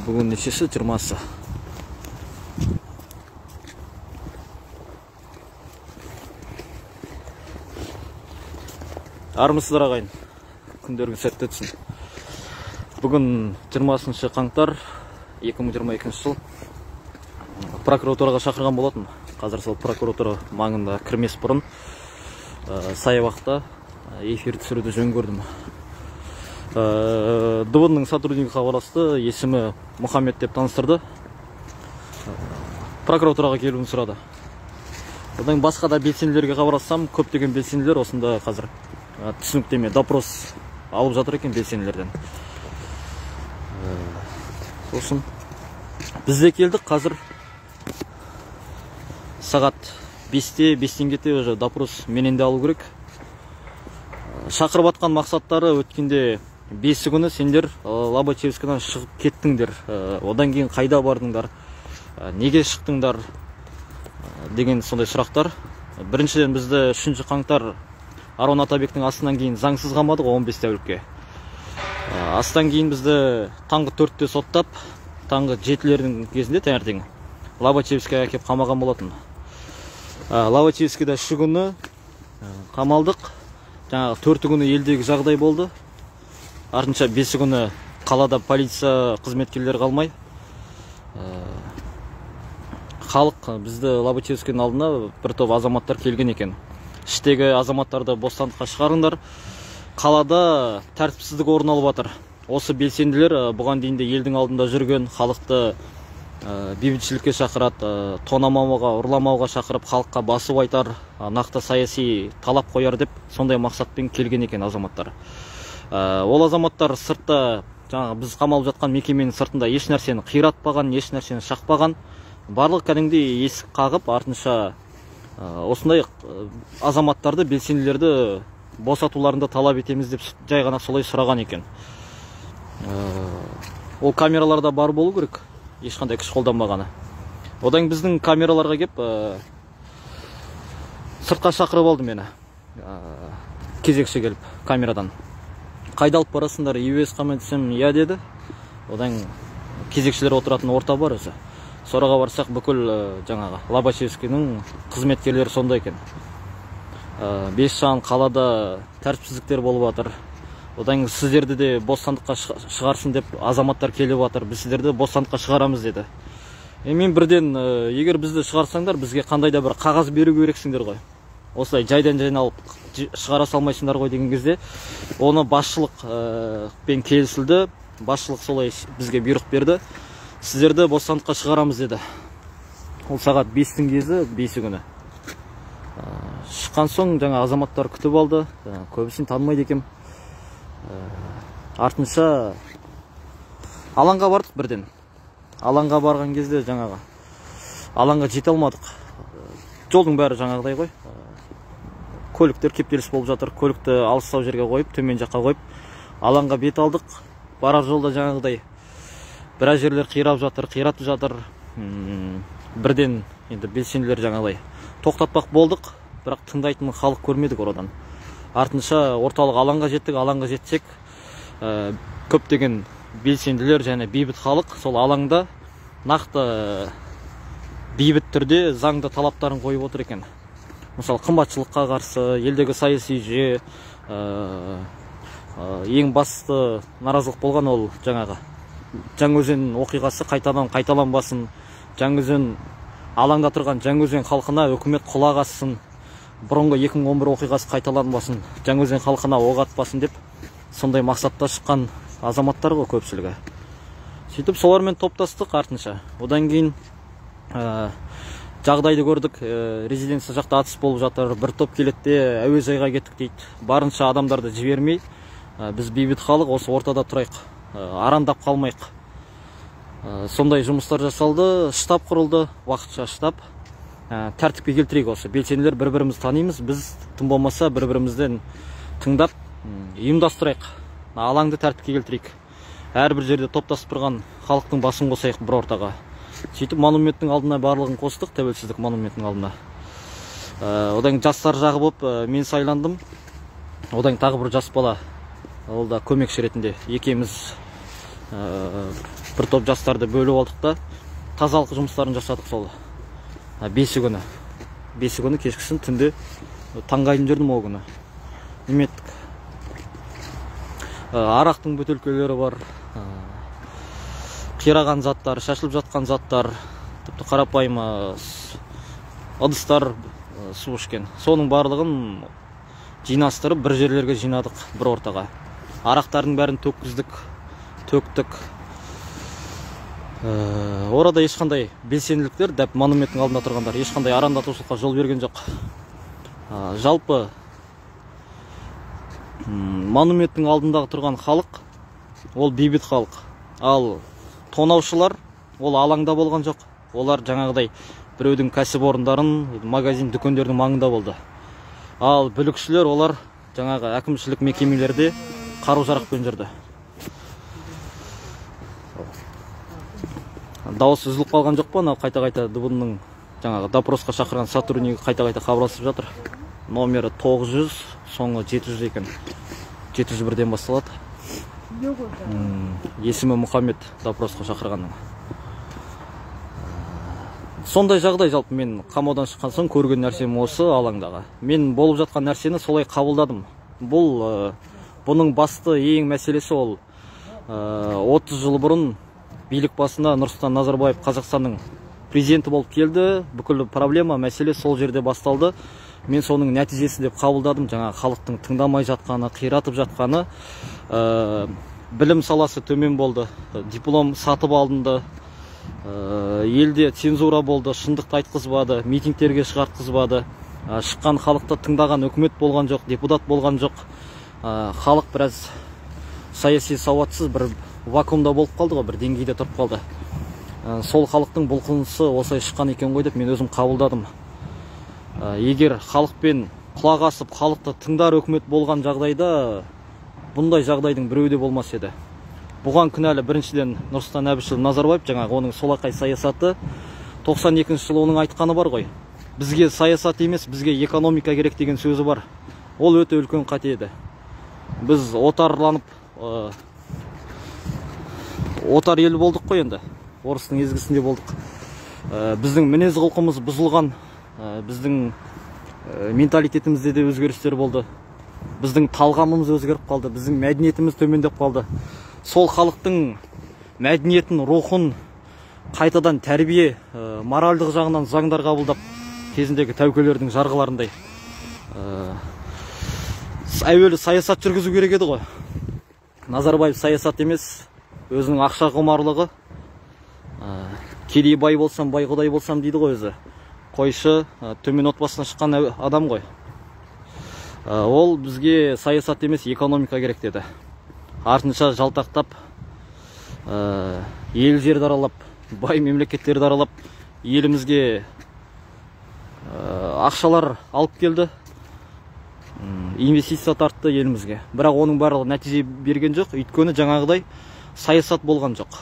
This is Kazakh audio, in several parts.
Бүгін нешесі? 20-сы. Армысыздар, ағайын. Күндеріңіз сәтті өтсін. Бүгін 20 қаңтар 2022 жыл. Прокуратураға шақырған болатын. Қазір сол прокуратура маңында кірмес бұрын саябақта эфир түсіруді жөн көрдім. ДВН-ның сотруднигі хабарласты, есімі Мұхаммед деп таныстырды. Прокуратураға келуін сұрады. Одан басқа да белсенділерге хабарлассам, көптеген белсенділер осында қазір түсініктеме, допрос алып жатыр екен белсенділерден. Сосын біз де келдік, қазір сағат 5-те, 5-тен кете уже допрос менен де алу керек. Шақырып атқан мақсаттары өткенде 5 күні сендер Лобачевскийдан шығып кеттіңдер, одан кейін қайда бардыңдар, неге шықтыңдар деген сондай сұрақтар. Біріншіден, бізді 3 қаңтар Арон Атабектің астынан кейін заңсыз қамадық 15 тәулікке. Астан кейін бізді таңғы 4-те соттап, таңғы 7-лердің кезінде таңертең Лобачевскийге әкеп қамаған болатын. Лобачевскийде 3 күні қамалдық. Жаңағы 4 күні елдегі жағдай болды. Артынша 5 күні қалада полиция қызметкерлері қалмай, халық бізді Лобачевскийдің алдына бір топ азаматтар келген екен. Іштегі азаматтарды бостандыққа шығарыңдар. Қалада тәртіпсіздік орын алып жатыр. Осы белсенділер бұған дейін де елдің алдында жүрген халықты бейбітшілікке шақырады, тонамауға, ұрламауға шақырып, халыққа басып айтар, нақты саяси талап қояр деп сондай мақсатпен келген екен азаматтар. Ол азаматтар сыртта, жаңағы біз қамалып жатқан мекеменің сыртында еш нәрсені қиратпаған, еш нәрсені шақпаған. Барлық кәдімгідей есік қағып, артынша осындай азаматтарды, белсенділерді босатуларында талап етеміз деп жай ғана солай сұраған екен. Ол камераларда бар болу керек, ешқандай күш қолданбағаны. Одан біздің камераларға кеп сыртқа шақырып алды мені. Кезекші келіп камерадан. Қайда алып барасыңдар, ИВС-қа ма десем, иә деді. Одан кезекшілер отыратын орта бар өзі. Сораға барсақ, бүкіл жаңағы Лобачевскийдің қызметкерлері сонда екен. 5 жан қалада тәртіпсіздіктер болып жатыр. Одан сіздерді де бостандыққа шығарсын деп азаматтар келіп жатыр. Біз сіздерді бостандыққа шығарамыз деді. Мен бірден, егер бізді шығарсаңдар, бізге қандай да бір қағаз беру керексіңдер ғой. Осылай жайдан жайын алып шығара салмайсыңдар ғой деген кезде, оны басшылықпен келісілді. Басшылық солай бізге бұйрық берді. Сіздерді бостандыққа шығарамыз деді. Ол сағат 5-тің кезі, 5 күні. Шыққан соң жаңа азаматтар күтіп алды. Көбісін танымайды екен. Артынша алаңға бардық бірден. Алаңға барған кезде жаңағы алаңға жете алмадық. Жолдың бәрі жаңағыдай ғой. Көліктер кептеліс болып жатыр. Көлікті алыстау жерге қойып, төмен жаққа қойып, алаңға бет алдық. Барар жолда жаңағыдай біраз жерлер қирап жатыр, қиратып жатыр. Бірден енді белсенділер жаңағыдай тоқтатпақ болдық, бірақ тыңдайтын халық көрмедік oraдан. Артынша орталық алаңға жеттік. Алаңға жетсек, көптеген белсенділер және бейбіт халық сол алаңда нақты бейбіт түрде заңды талаптарын қойып отыр екен. Мысалы, қымбатшылыққа қарсы, елдегі саяси жүйе, ең басты наразылық болған ол жаңағы Жаңаөзен оқиғасы қайтадан қайталанбасын, Жаңаөзен алаңда тұрған Жаңаөзен халқына үкімет құлақ ассын, бұрынғы 2011 оқиғасы қайталанбасын, Жаңаөзен халқына оқ атпасын деп сондай мақсатта шыққан азаматтар ғой көпшілігі. Сөйтіп солармен топтастық артынша. Одан кейін жағдайды көрдік, резиденция жақта атыс болып жатыр, бір топ келеді де әуежайға кеттік дейді. Барынша адамдарды жібермей, біз бейбіт халық осы ортада тұрайық, арандап қалмайық. Сондай жұмыстар жасалды, штаб құрылды, уақытша штаб. Тәртіпке келтірейік осы. Белсенділер бір-бірімізді танимыз, біз тым болмаса бір-бірімізден тыңдап ұйымдастырайық. Алаңды тәртіпке келтірейік. Әрбір жерде топтасып тұрған халықтың басын қосайық бір ортаға. Сөйтіп монументтің алдына барлығын қостық, тәуелсіздік монументінің алдына. Одан жастар жағы болып мен сайландым. Одан тағы бір жас бала, ол да көмекші ретінде екеуміз Бір топ жастарды бөліп алдық та, тазалық жұмыстарын жасадық сол 5 күні. 5 күні кешкісін түнде таңға дейін жүрдім ол күні. Неметтік. Арақтың бөтелкелері бар, қираған заттар, шашылып жатқан заттар, тіпті қарапайым ыдыстар, су ішкен. Соның барлығын жинастырып бір жерлерге жинадық, бір ортаға. Арақтардың бәрін төккіздік, төктік. Орада ешқандай белсенділіктер, дәп монументтің алдында тұрғандар, ешқандай арандатушылыққа жол берген жоқ. Жалпы монументтің алдындағы тұрған халық ол бейбіт халық. Ал тонаушылар ол алаңда болған жоқ. Олар жаңағыдай біреудің кәсіпорындарын, магазин, дүкендердің маңында болды. Ал бүлікшілер олар жаңағы әкімшілік мекемелерде қару-жарақпен жүрді. Дауыс үзіліп қалған жоқ па? Анау қайта-қайта ДБ-ның жаңағы допросқа шақырған сотруднигі қайта-қайта хабарласып жатыр. Номері 900, соңы 700 екен. 701-ден басталады. Есімі Мұхаммед, допросқа шақырғанның. Сондай жағдай жалпы мен қамаудан шыққан соң көрген нәрсем осы алаңдағы. Мен болып жатқан нәрсені солай қабылдадым. Бұның басты ең мәселесі ол 30 жыл бұрын билік басына Нұрсұлтан Назарбаев Қазақстанның президенті болып келді. Бүкіл проблема, мәселе сол жерде басталды. Мен соның нәтижесі деп қабылдадым. Жаңа халықтың тыңдамай жатқаны, қиратып жатқаны, білім саласы төмен болды, диплом сатып алынды, елде цензура болды, шындықты айтқызбады, митингтерге шығартқызбады, шыққан халықты тыңдаған үкімет болған жоқ, депутат болған жоқ. Халық біраз саяси сауатсыз бір вакуумда болып қалды ғой, бір деңгейде тұрып қалды. Сол халықтың бұлқынысы осылай шыққан екен ғой деп мен өзім қабылдадым. Егер халықпен құлақ асып, халықты тыңдар үкімет болған жағдайда бұндай жағдайдың біреуі де болмас еді. Бұған кінәлі біріншіден Нұрсұлтан Әбішұлы Назарбаев, жаңағы оның солақай саясаты. 92 жылы оның айтқаны бар ғой. Бізге саясат емес, бізге экономика керек деген сөзі бар. Ол өте үлкен қате еді. Біз отарланып, отар ел болдық қой енді. Орыстың езгісінде болдық. Біздің мінез құлқымыз бұзылған, біздің менталитетімізде де өзгерістер болды. Біздің талғамымыз өзгеріп қалды, біздің мәдениетіміз төмендеп қалды. Сол халықтың мәдениетін, рухын қайтадан тәрбие, моральдық жағынан заңдар қабылдап, кезіндегі тәукелердің жарғыларындай әуелі саясат жүргізу керек еді ғой. Назарбаев саясат емес, өзінің ақша құмарлығы, кедей бай болсам, бай құдай болсам дейді ғой өзі. Қойшы, төмен отбасынан шыққан адам ғой. Ол бізге саясат емес, экономика керек деді. Артынша жалтақтап, ел жерді аралап, бай мемлекеттерді аралап, елімізге ақшалар алып келді, инвестиция тартты елімізге. Бірақ оның барлығы нәтиже берген жоқ, өйткені жаңағыдай саясат болған жоқ,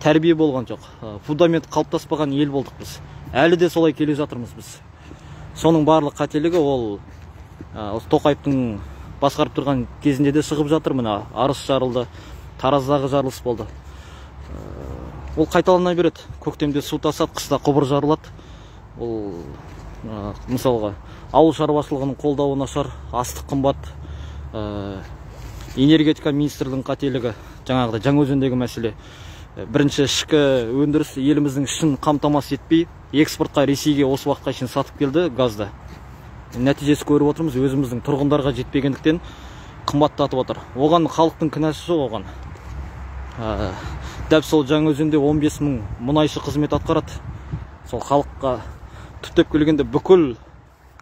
тәрбие болған жоқ, фундамент қалыптаспаған ел болдық біз. Әлі де солай келе жатырмыз біз. Соның барлық қателігі ол Тоқаевтың басқарып тұрған кезінде де шығып жатыр. Мына Арыс жарылды, Тараздағы жарылыс болды. Ол қайталана береді. Көктемде су тасады, қыста құбыр жарылады. Ол мысалға ауыл шаруашылығының қолдауы нашар, астық қымбат, энергетика министрлігінің қателігі, жаңағыдай Жаңаөзендегі мәселе. Бірінші ішкі өндіріс еліміздің ішін қамтамасыз етпей, экспортқа Ресейге осы уақытқа шейін сатып келді газды. Нәтижесі көріп отырмыз, өзіміздің тұрғындарға жетпегендіктен қымбаттатып отыр. Оған халықтың кінәсі жоқ оған. Дәп сол Жаңаөзенде 15 мың мұнайшы қызмет атқарады. Сол халыққа түптеп келгенде бүкіл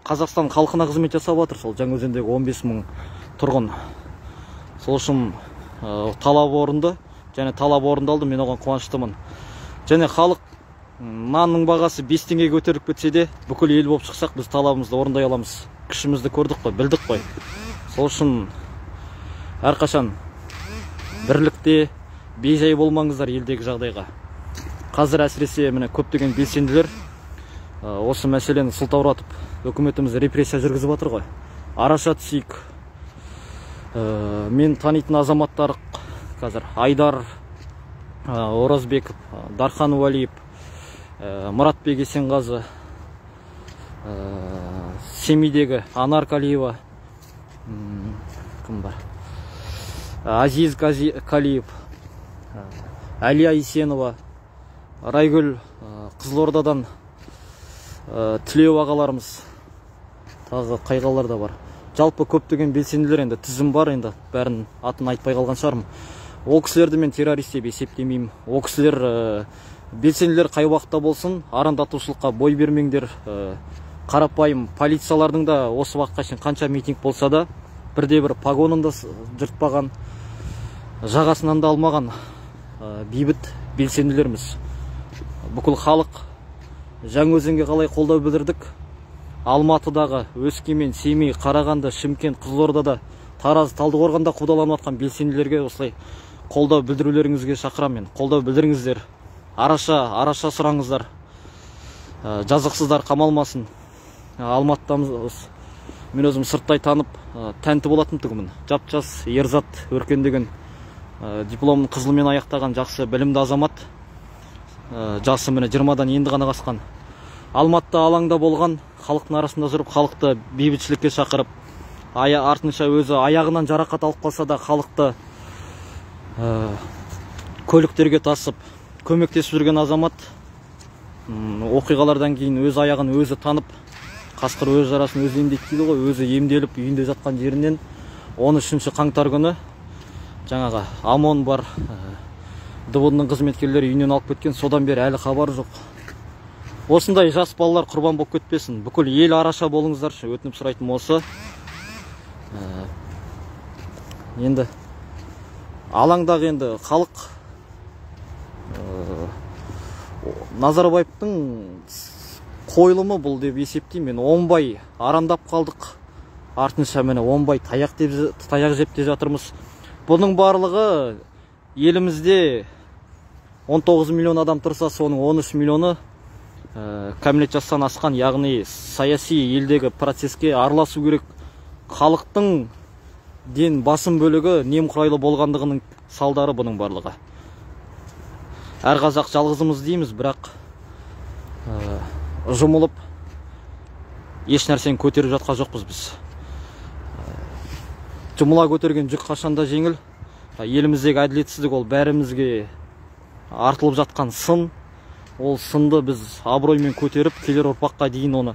Қазақстан халқына қызмет жасап жатыр сол Жаңаөзендегі 15 мың тұрғын. Сол үшін талап орынды, және талап орындалды, мен оған қуаныштымын. Және халық нанның бағасы 5 теңгеге көтеріліп кетсе де, бүкіл ел болып шықсақ, біз талабымызды орындай аламыз. Күшімізді көрдік қой, білдік қой. Сол үшін әрқашан бірлікте бейжай болмаңыздар елдегі жағдайға. Қазір әсіресе міне көптеген белсенділер осы мәселені сылтауратып, үкіметіміз репрессия жүргізіп жатыр ғой. Араша түсейік. Мен танитын азаматтар қазір Айдар, Оразбеков, Дархан Уәлиев, Мұратбек Есенғазы, Семейдегі Анар Калиева, кім бар, Азиз Калиев, Әлия Есенова, Райгүл, Қызылордадан Тілеу ағаларымыз, тағы қай қалаларда бар. Жалпы көптеген белсенділер, енді тізім бар, енді бәрін атын айтпай қалған шығармын. Ол кісілерді мен террорист деп есептемеймін. Ол кісілер, белсенділер, қай уақытта болсын арандатушылыққа бой бермеңдер. Қарапайым полициялардың да осы уақытқа шейін қанша митинг болса да бірде бір погонын да жыртпаған, жағасынан да алмаған бейбіт белсенділерміз. Бүкіл халық Жаңаөзенге қалай қолдау білдірдік. Алматыдағы, Өскемен, Семей, Қарағанды, Шымкент, Қызылордада, Тараз, Талдықорғанда қудаланып жатқан белсенділерге осылай қолдау білдірулеріңізге шақырамын мен. Қолдау білдіріңіздер. Араша сұраңыздар. Жазықсыздар қамалмасын. Алматыдамыз. Мен өзім сырттай танып, тәнті болатын түгімін. Жап-жас Ерзат Өркен деген, дипломын қызылмен аяқтаған жақсы білімді азамат. Жасы міне 20-дан енді ғана қасқан. Алматыда алаңда болған, халықтың арасында жүріп, халықты бейбітшілікке шақырып, артынша өзі аяғынан жарақат алып қалса да халықты көліктерге тасып, көмектесіп жүрген азамат. Оқиғалардан кейін өз аяғын өзі танып, қасқыр өз жарасын өзі емдейді дейді ғой, өзі емделіп үйінде жатқан жерінен 13 қаңтар күні жаңағы ОМОН бар, ДВД-ның қызметкерлері үйінен алып кеткен, содан бері әлі хабар жоқ. Осындай жас балалар құрбан болып кетпесін. Бүкіл ел араша болыңыздаршы, өтініп сұрайтыным осы. Енді алаңдағы енді халық Назарбаевтың қойылымы бұл деп есептеймін мен. Оңбай арандап қалдық. Артынша міне оңбай таяқ жеп те жатырмыз. Бұның барлығы елімізде 19 миллион адам тұрса, соның 13 миллионы кәмелет жастан асқан, яғни саяси елдегі процеске араласу керек. Халықтың ден басым бөлігі немқұрайлы болғандығының салдары бұның барлығы. Әр қазақ жалғызымыз дейміз, бірақ жұмылып еш нәрсені көтеріп жатқан жоқпыз біз. Жұмыла көтерген жүк қашанда жеңіл. Еліміздегі әділетсіздік ол бәрімізге артылып жатқан сын. Ол сынды біз абыроймен көтеріп, келер ұрпаққа дейін оны,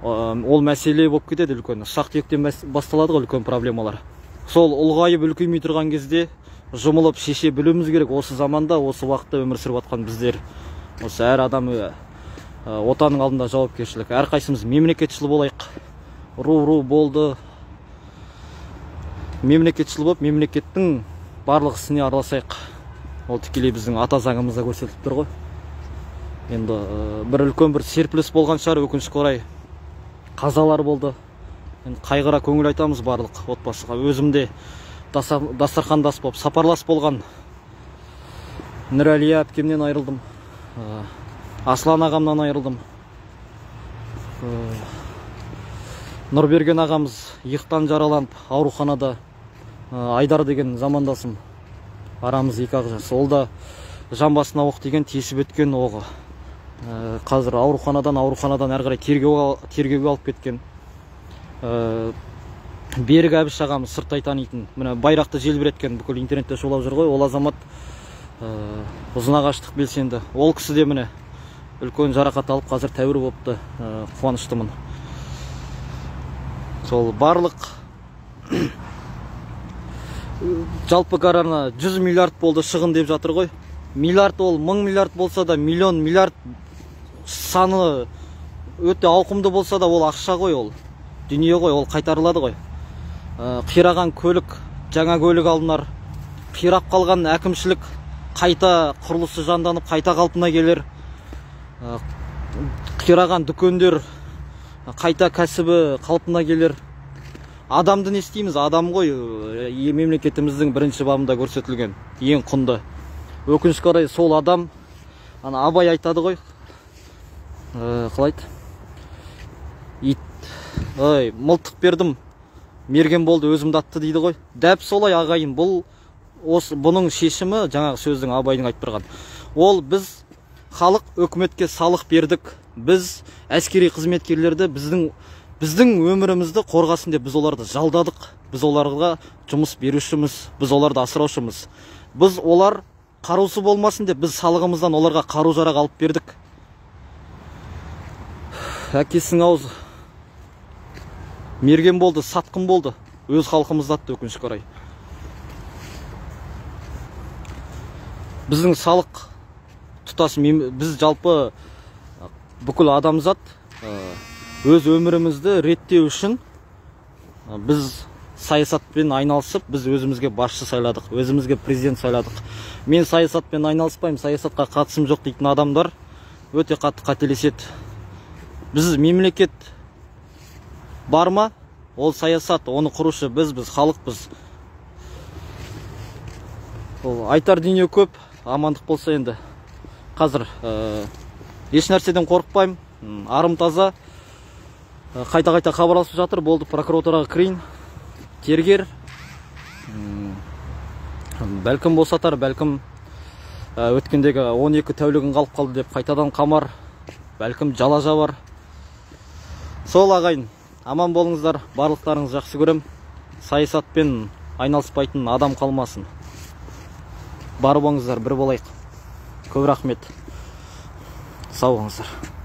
ол мәселе болып кетеді үлкен. Ұсақ түйектен басталады ғой үлкен проблемалар. Сол ұлғайып үлкеймей тұрған кезде жұмылып шеше білуіміз керек. Осы заманда, осы уақытта өмір сүріп жатқан біздер. Осы әр адам отанның алдында жауапкершілік. Әрқайсымыз мемлекетшіл болайық. Ру-ру болды. Мемлекетшіл болып, мемлекеттің барлық ісіне араласайық. Ол тікелей біздің ата заңымызда көрсетіліп тұр ғой. Енді бір үлкен бір серпіліс болған шығар, өкінішке орай қазалар болды. Енді қайғыра көңіл айтамыз барлық отбасыға. Өзім де дастархандас болып, сапарлас болған Нұрәлия әпкемнен айырылдым, Аслан ағамнан айырылдым. Нұрберген ағамыз иықтан жараланып ауруханада, Айдар деген замандасым, арамыз 2-ақ жас. Ол да жамбасына оқ тиген, тесіп өткен оғы. Қазір ауруханадан әрі қарай тергеуге алып кеткен. Берік Әбіш ағамыз сырттай танитын, міне байрақты желбіреткен, бүкіл интернетте шулап жүр ғой. Ол азамат ұзынағаштық белсенді. Ол кісі де міне үлкен жарақат алып қазір тәуір болыпты. Қуаныштымын. Сол барлық жалпы қарарына 100 миллиард болды шығын деп жатыр ғой. Миллиард ол 1000 миллиард болса да, миллион миллиард саны өте ауқымды болса да, ол ақша ғой, ол дүние ғой, ол қайтарылады ғой. Қираған көлік жаңа көлік алынар, қирап қалған әкімшілік қайта құрылысы жанданып қайта қалпына келер, қираған дүкендер қайта кәсібі қалпына келер. Адамды не істейміз? Адам ғой, мемлекетіміздің бірінші бабында көрсетілген ең құнды. Өкінішке орай сол адам, ана Абай айтады ғой, қалай еді? Ит, ой, мылтық бердім, мерген болды, өзімді атты дейді ғой. Дәп солай ағайын, бұл Осы бұның шешімі жаңағы сөздің Абайдың айтып тұрған. Ол біз халық өкіметке салық бердік. Біз әскери қызметкерлерді біздің өмірімізді қорғасын деп біз оларды жалдадық. Біз оларға жұмыс берушіміз, біз оларды асыраушымыз. Біз олар қарусыз болмасын деп біз салығымыздан оларға қару-жарақ алып бердік. Әкесінің аузы мерген болды, сатқын болды. Өз халқымызды атты, өкінішке орай. Біздің салық тұтас, біз жалпы бүкіл адамзат өз өмірімізді реттеу үшін біз саясатпен айналысып, біз өзімізге басшы сайладық, өзімізге президент сайладық. Мен саясатпен айналыспаймын, саясатқа қатысым жоқ дейтін адамдар өте қатты қателеседі. Біз мемлекет бар ма? Ол саясат, оны құрушы біз, халықпыз. Ол айтар дүние көп, амандық болса енді. Қазір еш нәрседен қорықпаймын, арым таза. Қайта-қайта хабарласып жатыр, болды, прокуратураға кірейін, тергер. Бәлкім босатар, бәлкім өткендегі 12 тәулігін қалып қалды деп қайтадан қамар, бәлкім жала жабар. Сол ағайын, аман болыңыздар, барлықтарыңызды жақсы көрем. Саясатпен айналыспайтын адам қалмасын. Бар болыңыздар, бір болайық. Көп рахмет. Сау болыңыздар.